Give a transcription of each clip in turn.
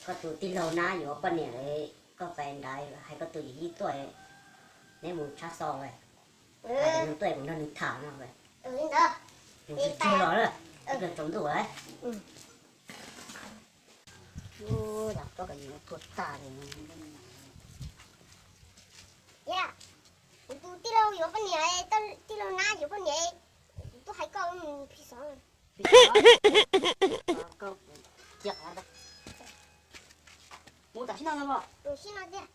Koj tus tij laug nab yuav poj niam lawm, koj pais nrad hais koj tus yawm yij tuaj, neb mus tshab xo lawm. Nws tuaj kuv nrog nws tham no. Mus tsis tseg los lawm, ib pliag tsaus ntuj lawm. Kuv tus tij laug yuav poj niam, tij laug nab yuav poj niam, kuv tuaj hais koj mus phis xov. Mus tam sim no no. Sib no tiag.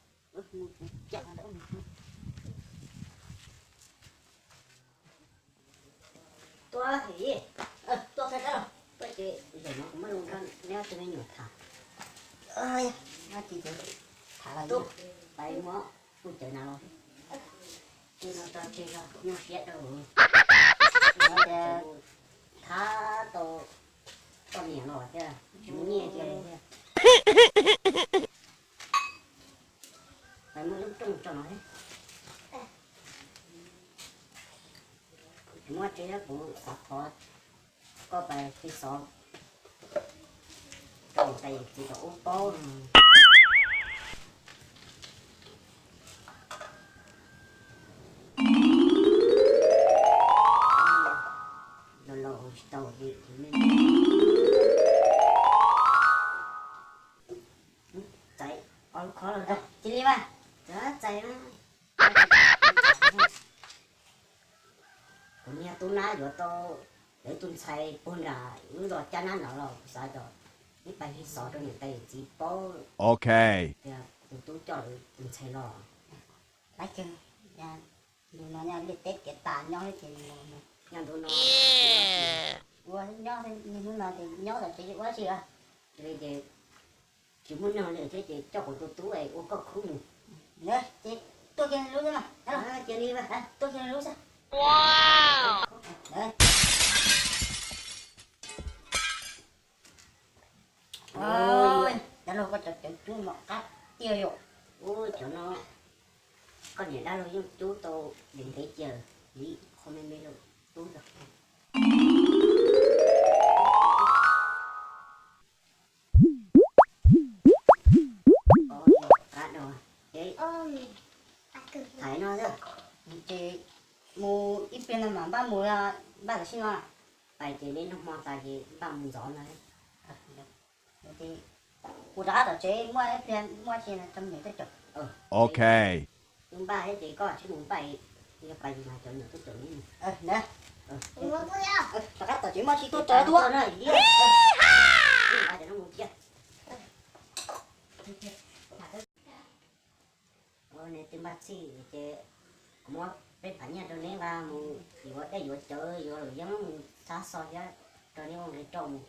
Tuaj, tuaj, tuaj, tuaj ces zaum no kuv muab zoo nrog neb ob tug me nyuam tham. Tub, pais muab kuj cawv na los. Ces no tso tseg os, nyuaj siab rau. Tias thab tau poj niam los thiab tsis muaj nyiaj cia li thiab. Pais muab lub rooj tso no thiab. Kuv muab tsev thiab kuv xav thov koj pais phis xov rau niam tais yawm txiv kom ub paub. Los los tsis tau li. Txais ob lub khob los ntag. Cia li mas. Txais. Kuv niag tub nab yuav tau lawv tus ntxhais puag nram lub zos Cab Nab no los kuv xav kom neb pais phis xov rau niam tais yawm txiv paub. Ok. Tias tus tub coj lawv tus ntxhais los. Pab ceg, ntu no nyob liaj teb tiav tas nyob xwb ces nyob ntu no ua nyob, hnub no ces nyob tom tsev ua tsi os. Ces tsis muaj neeg li thiab ces coj kuv tus tub ua koj khub mus. Ces tuaj kiag lub xwb mas. Cia li mas, tuaj kiag lub xwb. Dab laug, koj cov cawv cub no qab tiag yom. Ub, cov no koj niam dab laug yeej cub tau ntev ntev cia li qhov me me los cub los. Qab no, ces hais no xwb. Ces mus ib pliag no mas npaj mus, npaj tam sim no. Pais ces neb noj hmo tas ces npaj mus ntxov no. Kuv rov qab tom tsev muaj ib pliag muaj tsi rau me nyuam tuaj caum. Ok. Wb npaj thiab ces koj tsis mus npaj, yog pais mas cov me nyuam tuaj caum ne. Rov qab tom tsev muaj tsi tuaj tsaws tuaj. Nws twb npaj txhij ces kuv muab peb phav nyiaj rau neb nqa mus yuav dej yuav cawv yuav luam yeeb mus txhab xo thiab rau neb ua nqi rau mus.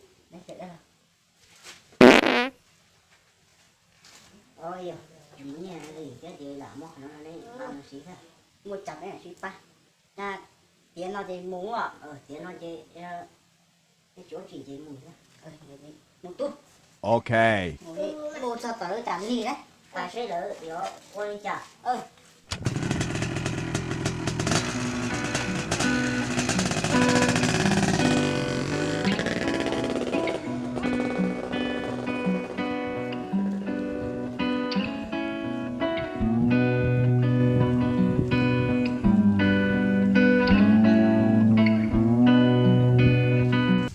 Yog tsis muaj nyiaj li thiab ces lam muab qhov no rau neb nqa mus siv thiab. Muaj tsawg neb lam sib pab. Tiav no ces mus os. Tiav no ces tsis ua tsim ces mus thiab. Mus tub. Ok. Mus txog tom lawv cas lig na. Pais seb lawv yuav ua li cas.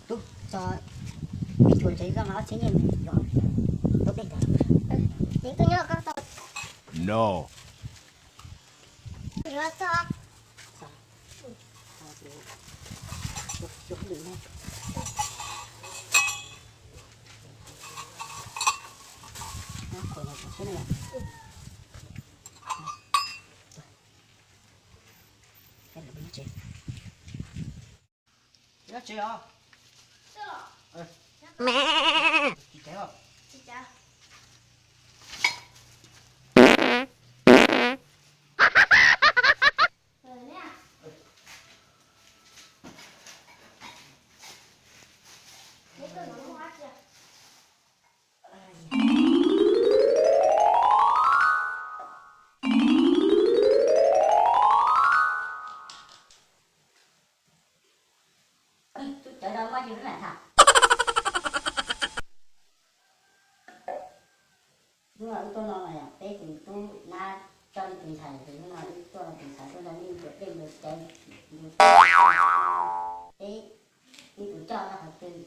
Tub, tso ib cuag tsev koj nqa ob txhiab nyiaj mus yuav tau dej ntag. No. Nyob tsev os. Tsis tsev os. Hnub no wb tuaj no mas yog peb tus tub nab coj nej tus ntxhais, ces hnub no wb tuaj tus ntxhais tuaj nrog nej tus dej tus cawv, peb, nej tus coj nyob qhov twg?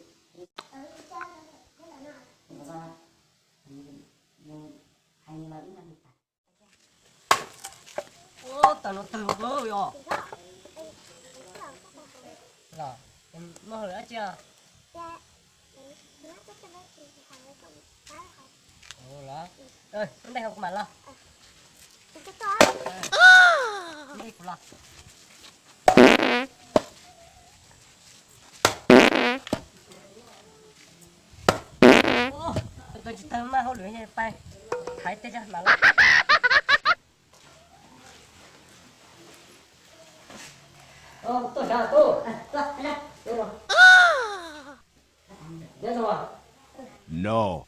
Hais li no wb nrog nej tham. Ua, tawg los tawg os. Los, muaj hauj lwm dab tsi os? Ua los, ua ntej ho kuv mam los. Ua ntej kuv los. Ua, tus tsis tawg mas hauj lwm pais thaiv tej zag mam los. Tuaj sav tuaj. No.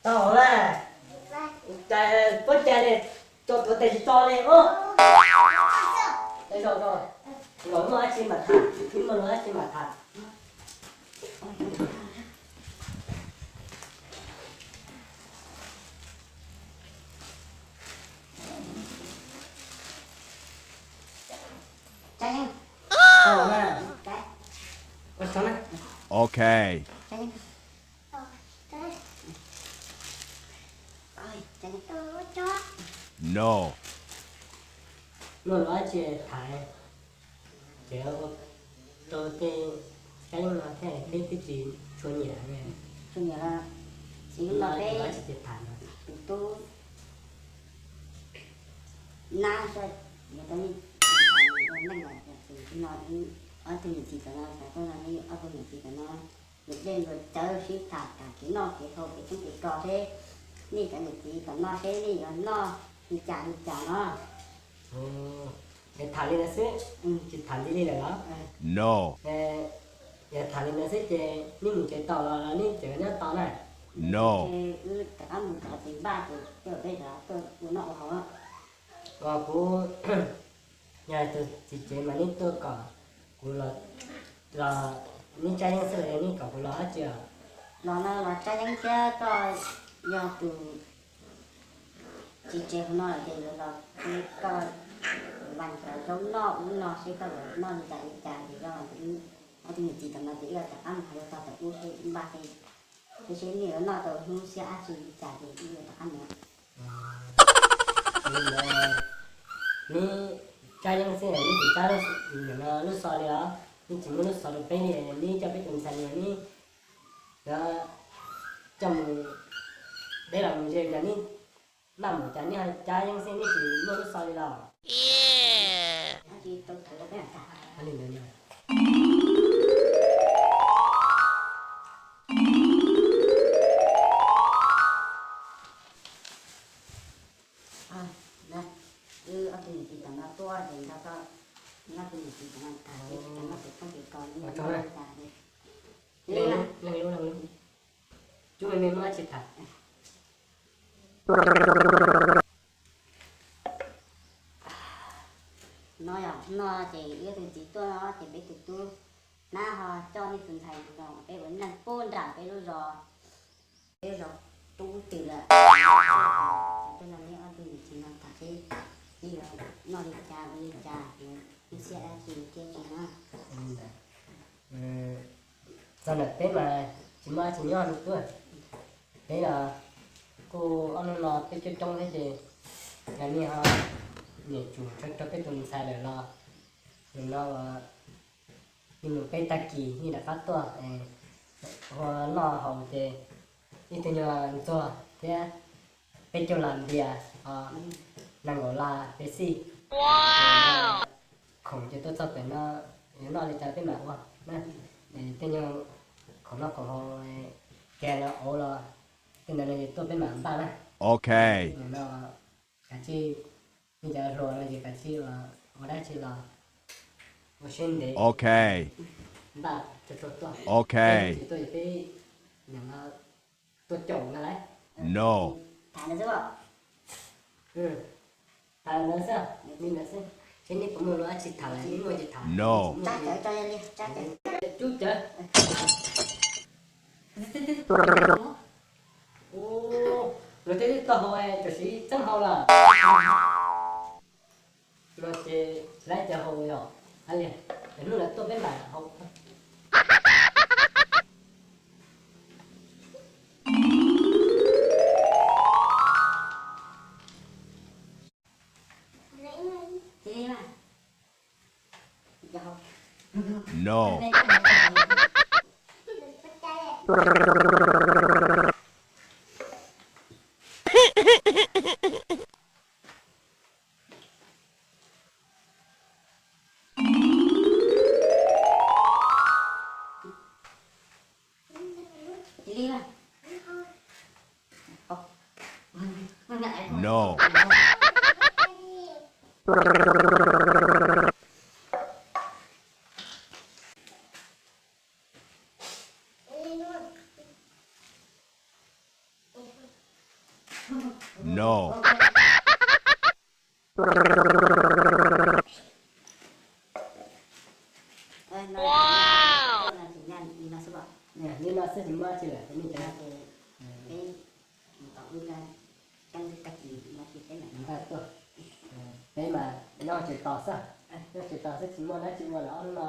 Tau na. Cas puab cas li, tso tuav tes tsis tso li. Los muaj dab tsi mam tham, los muaj dab tsi mam tham. Ok. No. Muaj dab tsi tham, ces ua rau tej kab yeej no thiaj peb twb tsis tshua nyiam. Tshua nyiam los txiv no peb tus tub nab, yog tau nej ua neej los txiv no, ob tug niam txiv tom no xav tuaj nrog nej ob tug niam txiv tom no mus dej mus cawv sib tham tham kev noj kev haus kev tshoob kev kos seb nej cov niam txiv tom no seb nej yuav noj li cas li cas no. Yog tham li ntawd xwb, tsis tham li li lawm los? No. Yog tham li ntawd xwb ces nej mus tsev tau los nej tseem nyob tau na? No. Ces wb rov qab mus rau txiv npaj ces coj peb rov tuaj ua noj ua haus. Kuv, yog tus txiv tsev mas nej tuaj kom kuv los, los, nej tsa yeeb xwb los yog nej kom kuv los dab tsi os? Los no los tsa yeeb thiab, koj yog tus txiv tsev hauv no lawm ces yuav los qhia koj vas cov zaub noj ub no seb koj yuav noj li cas li cas ces koj, ob tug niam txiv tom no ces wb rov qab mus hais rau tog tom ub seb npaj seb, seb nej yuav noj tau hnub xiab dab tsi li cas ces wb rov qab mus. Neb tsa yeeb xwb, neb tsis tsa lub xov li os, neb tsis muab lub xov rau peb li, neb coj peb tus ntxhais li neb coj mus deb los mus ze cas neb maj mus cas neb ho tsa yeeb xwb neb tsis muab lub xov li los? Wb ob tug niam txiv tom no tuaj ces nrog koj, neb ob tug niam txiv tom no tham seb puas tau noj tus tshoob tus kos, neb noj li cas. Leej lub, leej lub, cub me me muab dab tsi tham. No yog no ces wb tus txiv tuaj no ces peb tus tub nab ho coj nej tus ntxhais los peb ua neej puag nram peb lub zos, peb zos tub twg lawm. Tuaj nrog neb ob tug niam txiv no tham seb neb yuav noj li cas ua li cas, yuav xiab dab tsi thiab tsis na. Txog ntawm peb mas tsis muaj dab tsi nyob li tuaj. Peb los kuj ob hnub no peb coob coob thiab ces yog nej ho nyiam tsum rau peb tus ntxhais lawm los nim no nej mus peb tag kis nej rov qab tuaj, hu noj haus ces ib tug nyuag ntxuag thiab peb caug las npias, nees nkaum las pes xij. Khoom ces tuaj txog pem no, yuav noj li cas peb mam ua na. Tej nyuag khoom noj khoom haus, kiag los auv los tej ntawd no ces tuaj peb mam npaj na. Ok. Nim no kav tsij, nej cov hluas no ces kav tsij ua dab tsi los ua siab ntev. Ok. Npaj tsuag tsuag tuaj. Ok. Tsis tuaj ces peb nim no Tua caum ntag lauj. No. Tham ntawd xwb. Tham ntawd xwb, li ntawd xwb. Seb nej puas muaj lus dab tsi tham, nej muaj tsis tham. No. Cub cawv. Ua, luag tej twb tau haus, tam sim txeeb haus lawm. No ces laib cawv haus yog, a li, hnub lawv tuaj peb mam haus. No. No. No. Li no xwb tsis muaj tsi lawm, peb mas nyob tsev tos xwb, nyob tsev tos xwb tsis muaj dab tsi ua lawm ob hnub no,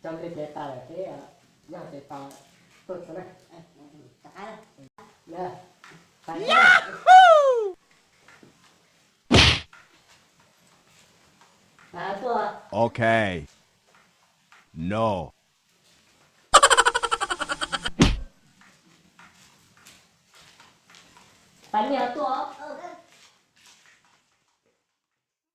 tso nplej pliav tas lawm peb nyob tsev tos tuaj txog na. Ok. No. Pab nyiaj tuaj.